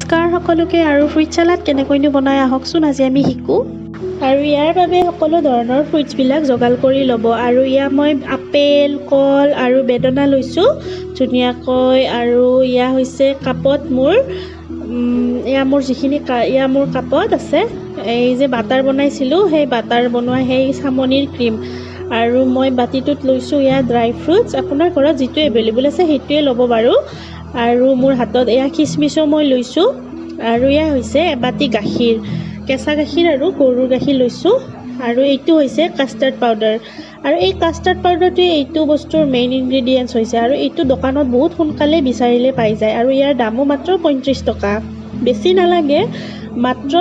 নমস্কাৰ সকলোকে। আৰু ফ্ৰুইট চালাড কেনেকৈনো বনাই, আহকচোন আজি আমি শিকোঁ। আৰু ইয়াৰ বাবে সকলো ধৰণৰ ফ্ৰুইটছবিলাক যোগাৰ কৰি ল'ব। আৰু ইয়াত মই আপেল, কল আৰু বেদনা লৈছোঁ ধুনীয়াকৈ। আৰু এয়া হৈছে কাপত মোৰ, এয়া মোৰ যিখিনি, এয়া মোৰ কাপত আছে এই যে বাটাৰ বনাইছিলোঁ, সেই বাটাৰ বনোৱা সেই চামনিৰ ক্ৰীম। আৰু মই বাতিটোত লৈছোঁ এয়া ড্ৰাই ফ্ৰুটছ। আপোনাৰ ঘৰত যিটো এভেইলেবল আছে, সেইটোৱে ল'ব বাৰু। আৰু মোৰ হাতত এয়া খিচমিচো মই লৈছোঁ। আৰু এয়া হৈছে এবাতি গাখীৰ, কেঁচা গাখীৰ আৰু গৰুৰ গাখীৰ লৈছোঁ। আৰু এইটো হৈছে কাষ্টাৰ্ড পাউডাৰ। আৰু এই কাষ্টাৰ্ড পাউডাৰটোৱে এইটো বস্তুৰ মেইন ইনগ্ৰিডিয়েণ্টছ হৈছে। আৰু এইটো দোকানত বহুত সোনকালে বিচাৰিলে পাই যায়। আৰু ইয়াৰ দামো মাত্ৰ 35 টকা, বেছি নালাগে, মাত্ৰ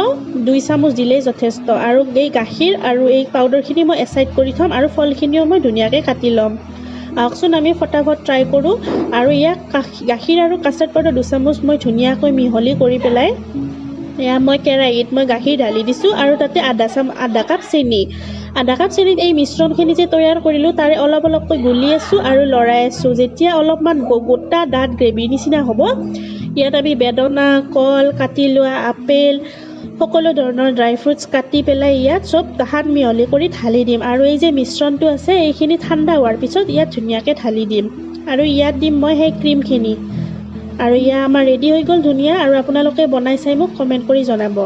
2 চামুচ দিলেই যথেষ্ট। আৰু এই গাখীৰ আৰু এই পাউডাৰখিনি মই এছাইড কৰি থ'ম আৰু ফলখিনিও মই ধুনীয়াকৈ কাটি ল'ম। আহকচোন, আমি ফটাফট ট্ৰাই কৰোঁ। আৰু ইয়াক গাখীৰ আৰু কাষ্টাৰ্ড পাউডাৰ 2 চামুচ মই ধুনীয়াকৈ মিহলি কৰি পেলাই এয়া মই কেৰাহীত মই গাখীৰ ঢালি দিছোঁ। আৰু তাতে আধা কাপ চেনি, আধা কাপ চেনিত এই মিশ্ৰণখিনি যে তৈয়াৰ কৰিলোঁ, তাৰে অলপ অলপকৈ গুলি আছোঁ আৰু লৰাই আছোঁ। যেতিয়া অলপমান গোটা ডাঠ গ্ৰেভিৰ নিচিনা হ'ব, ইয়াত আমি বেদনা, কল, কাটি লোৱা আপেল, সকলো ধৰণৰ ড্ৰাই ফ্ৰুটছ কাটি পেলাই ইয়াত চব সান মিহলি কৰি ঢালি দিম। আৰু এই যে মিশ্ৰণটো আছে, এইখিনি ঠাণ্ডা হোৱাৰ পিছত ইয়াত ধুনীয়াকৈ ঢালি দিম। আৰু ইয়াত দিম মই সেই ক্ৰীমখিনি। আৰু এয়া আমাৰ ৰেডি হৈ গ'ল ধুনীয়া। আৰু আপোনালোকে বনাই চাই মোক কমেণ্ট কৰি জনাব।